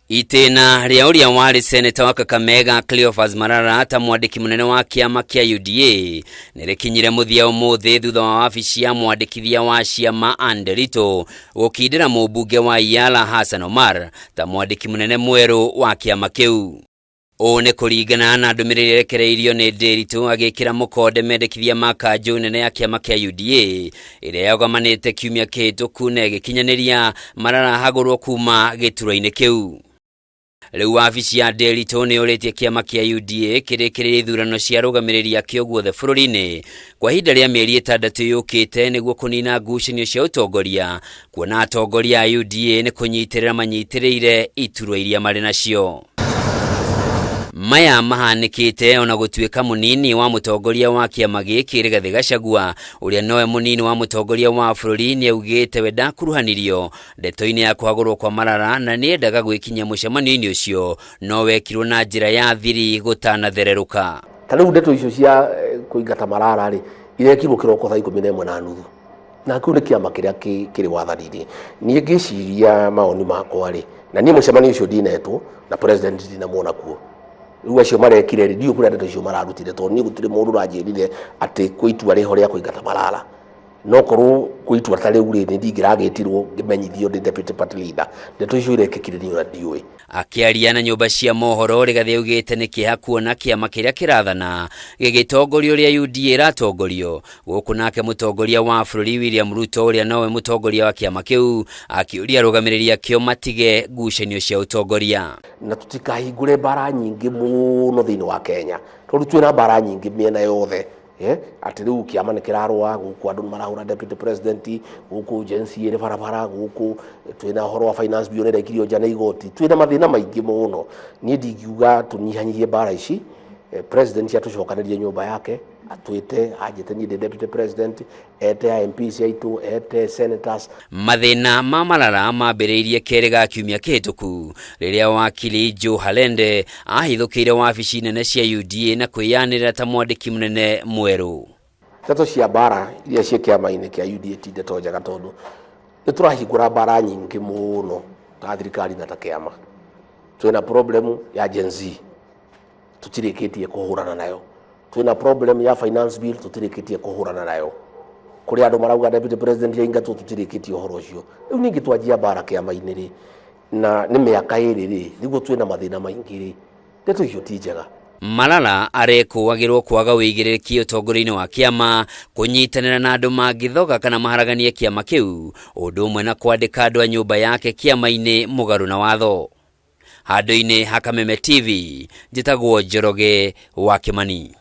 Itĩna rĩa ũrĩa warĩ seneta wa Kakamega Cleophas Malala ta mwandĩki mũnene wa kĩama kĩa UDA nĩ rĩkinyire mũthia ũmũthĩ thutha wa wabici ya mwandĩkithia wa ciama Anne Nderitu gũkindĩra mũmbunge wa Yala Hassan Omar ta mwandĩki mũnene mwerũ wa kĩama kĩu. Ũũ nĩ kũringana na ndũmĩrĩri ĩrekereirio nĩ Nderitu agĩkĩra mũkonde mendekithia ma kanjũ nene ya kĩama kĩa UDA ĩrĩa yogamanĩte kiumia kĩhĩtũku na ĩgĩkinyanĩria Malala hagũrwo kuma gĩturwa-inĩ kĩu. Rĩu wabici ya Nderitu nĩ yũrĩtie kĩama kĩa UDA kĩrĩkĩrĩrie ithurano cia arũgamĩrĩri akĩo guothe bũrũri-inĩ kwa ihinda rĩa mĩeri 6 yũkĩte nĩguo kũnina ngucanio cia ũtongoria, kuona atongoria a UDA nĩ kũnyitĩrĩra manyitĩrĩire iturwa iria marĩ nacio. Maya mahanĩkĩte ona gũtuĩka mũnini wa mũtongoria wa kĩama gĩkĩ Rigathĩ Gachagua ũrĩa nowe mũnini wa mũtongoria wa bũrũri nĩ augĩte we ndakuruhanirio ndeto-inĩ ya kũhagũrwo kwa Malala na nĩ endaga gwĩkinyia mũcemanio-inĩ ũcio no wekirwo na njĩra ya thiri gũtanathererũka. Ta rĩu ndeto icio cia kũingata Malala rĩ, irekirwo kĩroko thaa 11:30. Na kĩu nĩ kĩama kĩrĩa kĩrĩ wathani-inĩ. Niĩ ngĩciria mawoni makwa rĩ, na niĩ mũcemanio ũcio ndinetwo na president ndinamuona kuo. Rĩu acio marekire rĩ, ndiũĩ kũrĩa ndeto icio mararutire tondũ niĩ gũtirĩ mũndũ ũranjĩrire atĩ kwĩ itua rĩho rĩa kũingata Malala. No korwo kwĩ itua ta rĩu rĩ, nĩ ndingĩragĩtirwo ngĩmenyithio ndĩ deputy party leader. Ndeto icio irekĩkire niĩ ona ndiũĩ. Akĩaria na nyũmba cia mohoro, Rigathĩ augĩte nĩ kĩeha kuona kĩama kĩrĩa kĩrathana gĩgĩtongorio ũrĩa UDA ĩratongorio. Gũkũ nake mũtongoria wa bũrũri William Ruto ũrĩa nowe mũtongoria wa kĩama kĩu akĩũria arũgamĩrĩri akĩo matige ngucanio cia ũtongoria. Na tũtikahingũre mbara nyingĩ mũno thĩinĩ wa Kenya, tondũ twĩna mbara nyingĩ mĩena yothe. Atĩ rĩu kĩama nĩ kĩrarũa, gũkũ andũ nĩ marahũra deputy president, gũkũ Gen Z ĩrĩ barabara, gũkũ twĩna ũhoro wa finance bill ĩrekirio nja nĩ igoti, twĩna mathĩna maingĩ mũno. Niĩ ndingiuga tũnyihanyihie mbara ici, president atũcokanĩrie nyũmba yake, atwĩte, anjĩte niĩ ndĩ deputy president, ete a MPs aitũ, ete senators. Mathĩna ma Malala mambĩrĩirie kerĩ ga kiumia kĩhĩtũku rĩrĩa wakili Joe Halende ahithũkĩire wabici nene cia UDA na kwĩyanĩrĩra ta mwandĩki mũnene mwerũ. Ndeto cia mbara iria ciĩ kĩama-inĩ kĩa UDA ti ndeto njega tondũ nĩ tũrahingũra mbara nyingĩ mũno ta thirikari na ta kĩama. Twĩna problem ya Gen Z tũtirĩkĩtie kũhũrana nayo. Twĩna problem ya finance bill tũtirĩkĩtie kũhũrana nayo. Kũrĩ andũ marauga deputy president aingatwo tũtirĩkĩtie ũhoro ũcio. Rĩu ningĩ twanjia mbara kĩama-inĩ rĩ, na nĩ mĩaka 2 rĩ, nĩguo twĩna mathĩna maingĩ rĩ, ndeto icio ti njega. Malala arekũagĩrwo kwaga ũigĩrĩrĩki ũtongoria-inĩ wa kĩama, kũnyitanĩra na andũ mangĩthoga kana maharaganie kĩama kĩu, ũndũ ũmwe na kwandĩka andũ a nyũmba yake kĩama-inĩ mũgarũ na watho. Handũ-inĩ ha Kameme TV, njĩtagwo Njoroge wa Kĩmani.